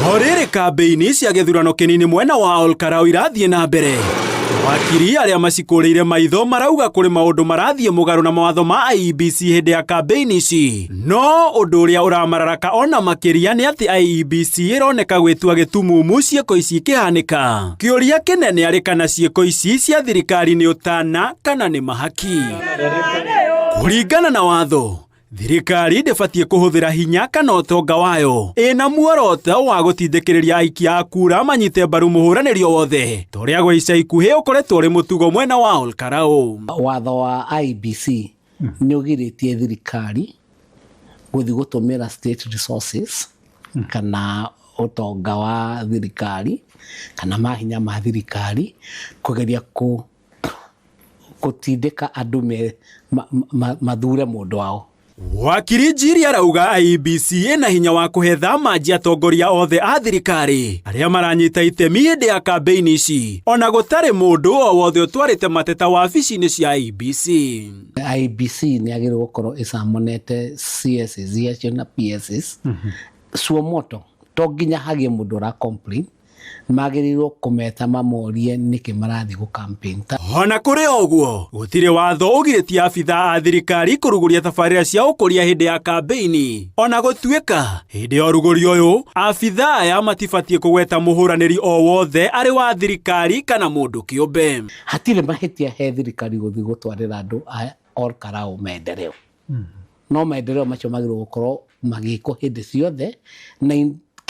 O rĩrĩ kambĩini cia gĩthurano kĩnini mwena wa Olkarau irathiĩ na mbere, mawakiri arĩa macikũrĩire maitho marauga kũrĩ maũndũ marathiĩ mũgarũ na mawatho ma IEBC hĩndĩ ya kambĩini ici. No ũndũ ũrĩa ũramararaka ona makĩria nĩ atĩ IEBC ĩroneka gwĩtua gĩtumumu ciĩko ici ikĩhanĩka. Kĩũria kĩnene arĩ kana ciĩko ici cia thirikari nĩ ũtana kana nĩ mahaki. Kũringana na watho, thirikari ndĩbatiĩ kũhũthĩra hinya kana ũtonga wayo ĩna muoroto wa gũtindĩkĩrĩria aikia a kura manyite mbaru mũhũranĩri o wothe ta ũrĩa gwa ica ikuhĩ ũkoretwo ũrĩ mũtugo mwena wa Olkarau. Watho wa IEBC nĩ ũgirĩtie thirikari gũthiĩ gũtũmĩra state resources kana ũtonga wa thirikari kana mahinya ma thirikari kũgeria kũ gũtindĩka andũ me, ma, ma, mathure mũndũ wao. Wakiri Njiri arauga IEBC ĩna hinya wa kũhe thamanji atongoria othe a thirikari arĩa maranyita itemi hĩndĩ ya kambĩini ici ona gũtarĩ mũndũ o wothe ũtwarĩte mateta wabici-inĩ cia IEBC. IEBC nĩ yagĩrĩirwo gũkorwo ĩcamonete CSs acio na PSs suo moto to nginya hagĩe mũndũ ũra complain magĩrĩirwo kũmeta mamorie nĩkĩ marathiĩ gũ campaign. Ona kũrĩ o ũguo, gũtirĩ watho ũgirĩtie abithaa a thirikari kũrugũria tabarĩra cia ũkũria hĩndĩ ya kambĩini. Ona gũtuĩka, hĩndĩ ya ũrugũria ũyũ, abithaa aya matibatiĩ kũgweta mũhũranĩri o wothe arĩ wa thirikari kana mũndũ kĩũmbe. Hatirĩ mahĩtia he thirikari gũthiĩ gũtwarĩra andũ a Ol Kalou maendeleo. No maendeleo macio magĩrĩirwo gũkorwo magĩkwo hĩndĩ ciothe na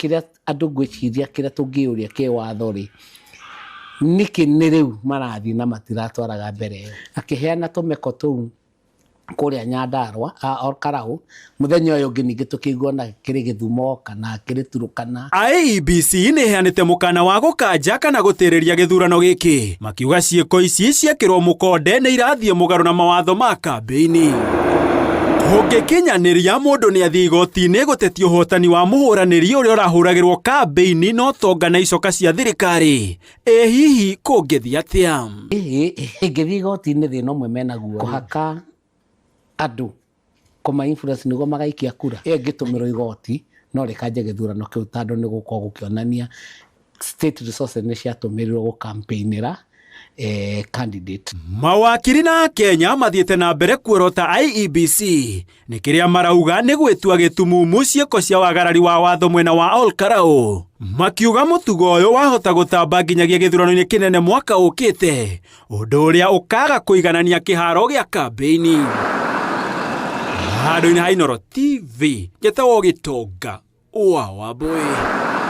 kĩrĩa andũ ngwĩciria kĩrĩa tũngĩyũria kĩwatho rĩ, nĩkĩ nĩ rĩu marathiĩ na matiratwaraga mbere ĩyo. Akĩheana tũmeko tũu kũrĩa Nyandarua, Ol Kalou, mũthenya ũyũ ũngĩ ningĩ tũkĩigua ona kĩrĩ Gĩthumo kana kĩrĩ Turukana. IEBC nĩ ĩheanĩte mũkana wa gũkanja kana gũtĩrĩria gĩthurano gĩkĩ, makiuga ciĩko ici ciekĩrwo mũkonde nĩ irathiĩ mũgarũ na mawatho ma kambĩini. Kũngĩkinyanĩria mũndũ nĩ athiĩ igoti-inĩ gũtetia ũhotani wa mũhũranĩri ũrĩa ũrahũragĩrwo kambĩini na ũtonga na icoka cia thirikari. Ĩ hihi kũngĩthiĩ atĩa? Ĩngĩthiĩ igoti-inĩ thĩna ũmwe menaguo kũhaka andũ kũma influence nĩguo magaikia kura ĩyo ĩngĩtũmĩrwo igoti no rĩkanje gĩthurano kĩu tondũ nĩ gũkorwo gũkĩonania state resources nĩ ciatũmĩrirwo gũkampeinĩra candidate. Mawakiri na Akenya mathiĩte na mbere kuorota IEBC nĩ kĩrĩa marauga nĩ gwĩtua gĩtumumu ciĩko cia wagarari wa watho mwena wa Ol Kalou, makiuga mũtugo ũyũ wahota gũtamba nginyagia gĩthurano-inĩ kĩnene mwaka ũkĩte, ũndũ ũrĩa ũkaga kũiganania kĩharo gĩa kambĩini. Handũ-inĩ ha Inooro TV, njetagwo Gĩtonga wa Wambũi.